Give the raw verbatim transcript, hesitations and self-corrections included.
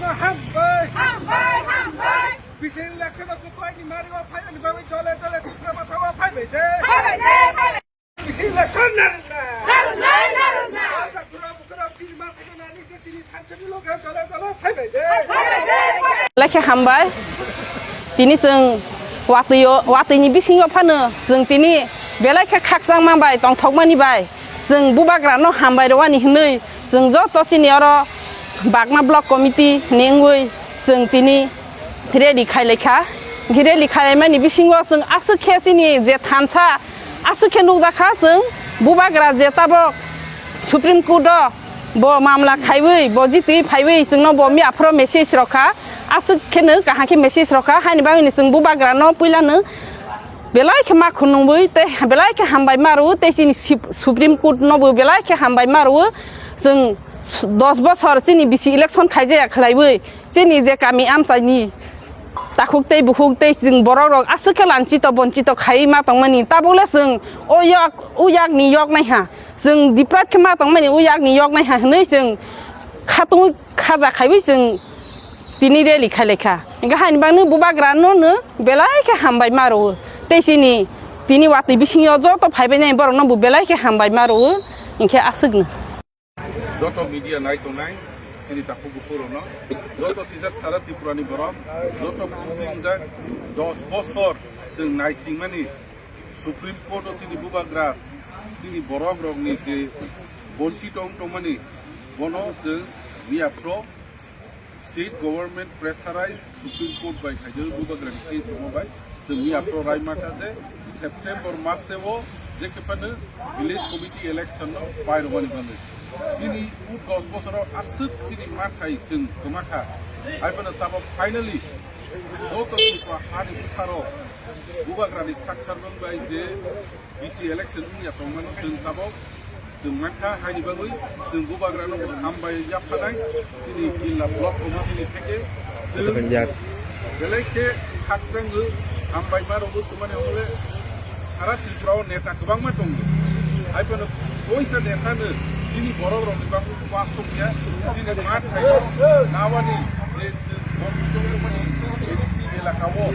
Hambai! Hambai! Hambai! Bisi election o kwplai ni mari o phai ni bagwi dole dole Tipra Motha o phai bai de. Phai bai de, phai bai. Bisi election narwkna. Narwknai, narwkna. Bukra bukra bini ma phai na ni ke chini thansa ni loge dole dole phai bai de. Phai bai de, phai bai. Belai khe hambai. Tini chwng watwi o, watwi ni bisingo phano chwng tini belai khe khakchangma bai tongthokmani bai. Chwng bubagrano hambai rwani hwnwi chwng joto chini oro Bagma Block Committee ni wngwi chwng tini rally khailaikha. Rally khailaimani bisingo chwng aswk khe chini je thansa aswk khe nukjakha chwng bubagra je tabok Supreme Court o bo mamla khaiwi bo jitwi phaiwi chwngno bo miyaphoro message rokha aswk kheno kaham khe message rokha haini bagwino chwng bubagrano puilano belai khe ma khunungwi tei belai khe hambai ma rwo tei chini sip-, Supreme Court no bo belai khe hambai ma rwo. Chwng su-, dos bosor chini bisi election khaijaya khwlaiwi chini je kami amchaini takhuk tei bukhuk tei chwng borok rok aswk khe lanchito bonchito khaiwi ma tongmani tabukle chwng o yak o yakni yok naiha chwng deprive khe ma tongmani o yakni yok naiha hwnwi chwng khatungwi khaja khaiwi chwng tini rally khailaikha. Hingkhe haini bagwi bubagrano no belai khe hambai ma rwo. Tei chini tini watwi bisingo joto phaibainai borokno bo belai khe hambai ma rwo. Hingkhe aswkno. Joto media nai tongnai, chini takhuk bukhuk rokno, joto sijak sara Tripura ni borok, joto kuching jak dos bosor chwng naisingmani Supreme Court o chini bubagra, chini borok rokni je bonchito wng tongmani, bono chwng miyaphoro State government pressurize Supreme Court bai khaijak bubagrani case rokma bai chwng miyaphoro rai mata je September maseo je khe phano village committee election no pai rwmani bagwi. Chini u dos bosoro aswk chini mathai chwng kwma kha. Hai phano tabok finally joto Tripura hani bwsarok bubagrani saktharmung bai je B C election wngya tongmano chwng tabok chwng mankha, haini bagwi chwng bubagrano bo hambai yaphanai chini jilla block committee ni theke chwng belai khe khakchangwi hambai ma rwgwi tongmani hwnle sara Tripura o neta kwbangma tongo. Hai phano koisa neta no chini borok rokni bagwi uasukya chini ma thaino nawani je chwng A D C elaka o